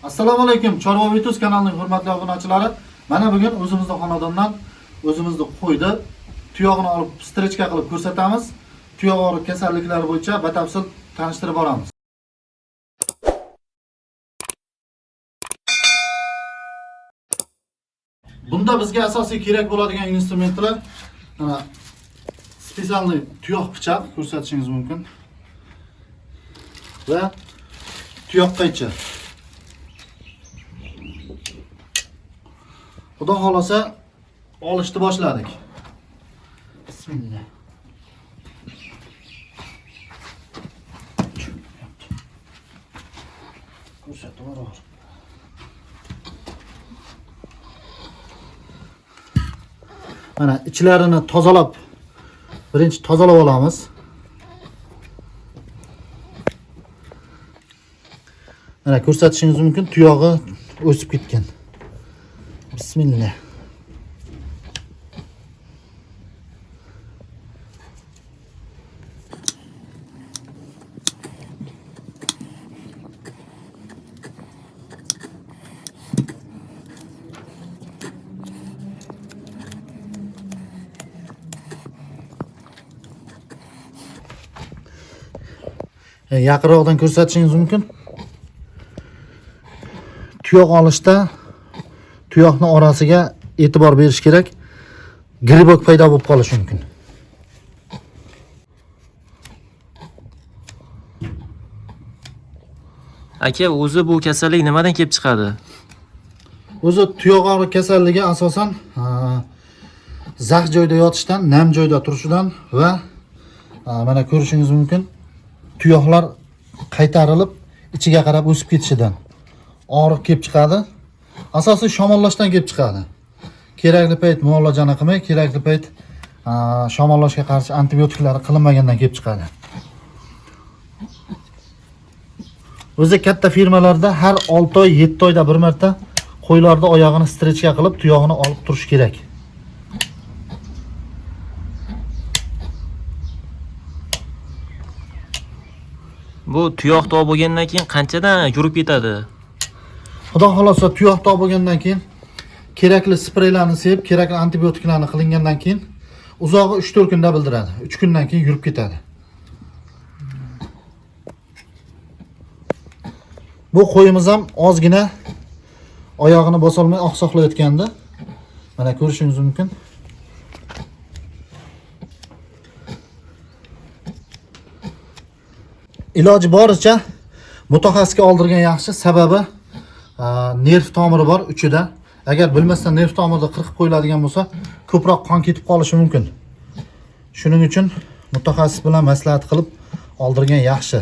Assalomu alaykum Chorva Vituz kanalining hurmatli obunachilari. Mana bugun o'zimizni xonadondan o'zimizni qo'ydi tuyog'ini olib strechka qilib ko'rsatamiz. Tuyoq og'riq kasalliklari bo'yicha batafsil tanishtirib boramiz. Bunda bizga asosiy kerak bo'ladigan instrumentlar mana специальный tuyoq pichoq ko'rsatishingiz mumkin va tuyoq qaychi. Xudo xolasa olishni boshladik. Bismillah. Ko'rsatib yuboraver. Mana ichlarini tozalab, birinchi tozalab olamiz. Mana ko'rsatishingiz mumkin, tuyog'i o'sib ketgan. Bismillah. Yaqinroqdan ko'rsatishingiz mumkin. Tuyoq olishda tuyoqni orasiga e'tibor berish kerak. Gribok paydo bo'lib qolishi mumkin. Aka, o'zi bu kasallik nimadan kelib chiqadi? O'zi tuyoq og'riq kasalligi asosan zax joyda yotishdan, nam joyda turishidan va mana ko'rishingiz mumkin, tuyoqlar qaytarilib ichiga qarab o'sib ketishidan og'riq kelib chiqadi. Asosiy shamollashdan kelib chiqadi. Kerakli payt muolajani qilmay, kerakli payt shamollashga qarshi antibiotiklar qilinmagandan kelib chiqadi. O'zi katta firmalarda har 6 oy, 7 oyda bir marta qo'ylarni oyog'ini strechka qilib, tuyog'ini olib turish kerak. Bu tuyoq dog' bo'lgandan keyin qanchadan yurib ketadi? Xudo xolasa tuyoq dog' bo'lgandan keyin kerakli spreylarni sepib, kerakli antibiotiklarni qilingandan keyin uzog'i 3-4 kunda bildiradi. 3 kundan keyin yurib ketadi. Bu qo'yimiz ham ozgina oyog'ini bosolmay oqsoqlayotgandi. Mana ko'rishingiz mumkin. Iloji boricha mutaxassisga oldirgan yaxshi, sababi nerv tomiri bor uchida. Agar bilmasdan nerv tomirida qirqib qo'yiladigan bo'lsa, ko'proq qon ketib qolishi mumkin. Shuning uchun mutaxassis bilan maslahat qilib oldirgan yaxshi.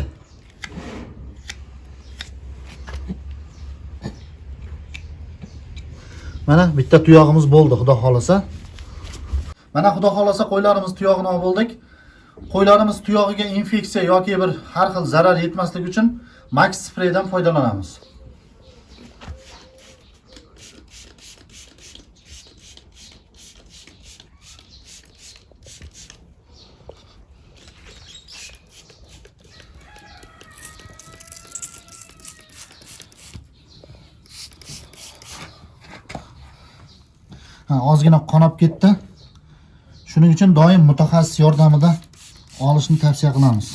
Mana bitta tuyog'imiz bo'ldi, xudo xolasa. Mana xudo xolasa qo'ylarimiz tuyog'ini olib bo'ldik. Qo'ylarimiz tuyog'iga infeksiya yoki bir har xil zarar yetmasligi uchun Max spreydan foydalanamiz. Ha, ozgina qonab ketdi. Shuning uchun doim mutaxassis yordamida olishni tavsiya qilamiz.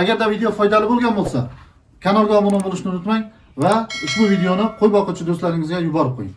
Agarda video foydali bo'lgan bo'lsa, kanalga obuna bo'lishni unutmang va ushbu videoni qo'y boquvchi do'stlaringizga yuborib qo'ying.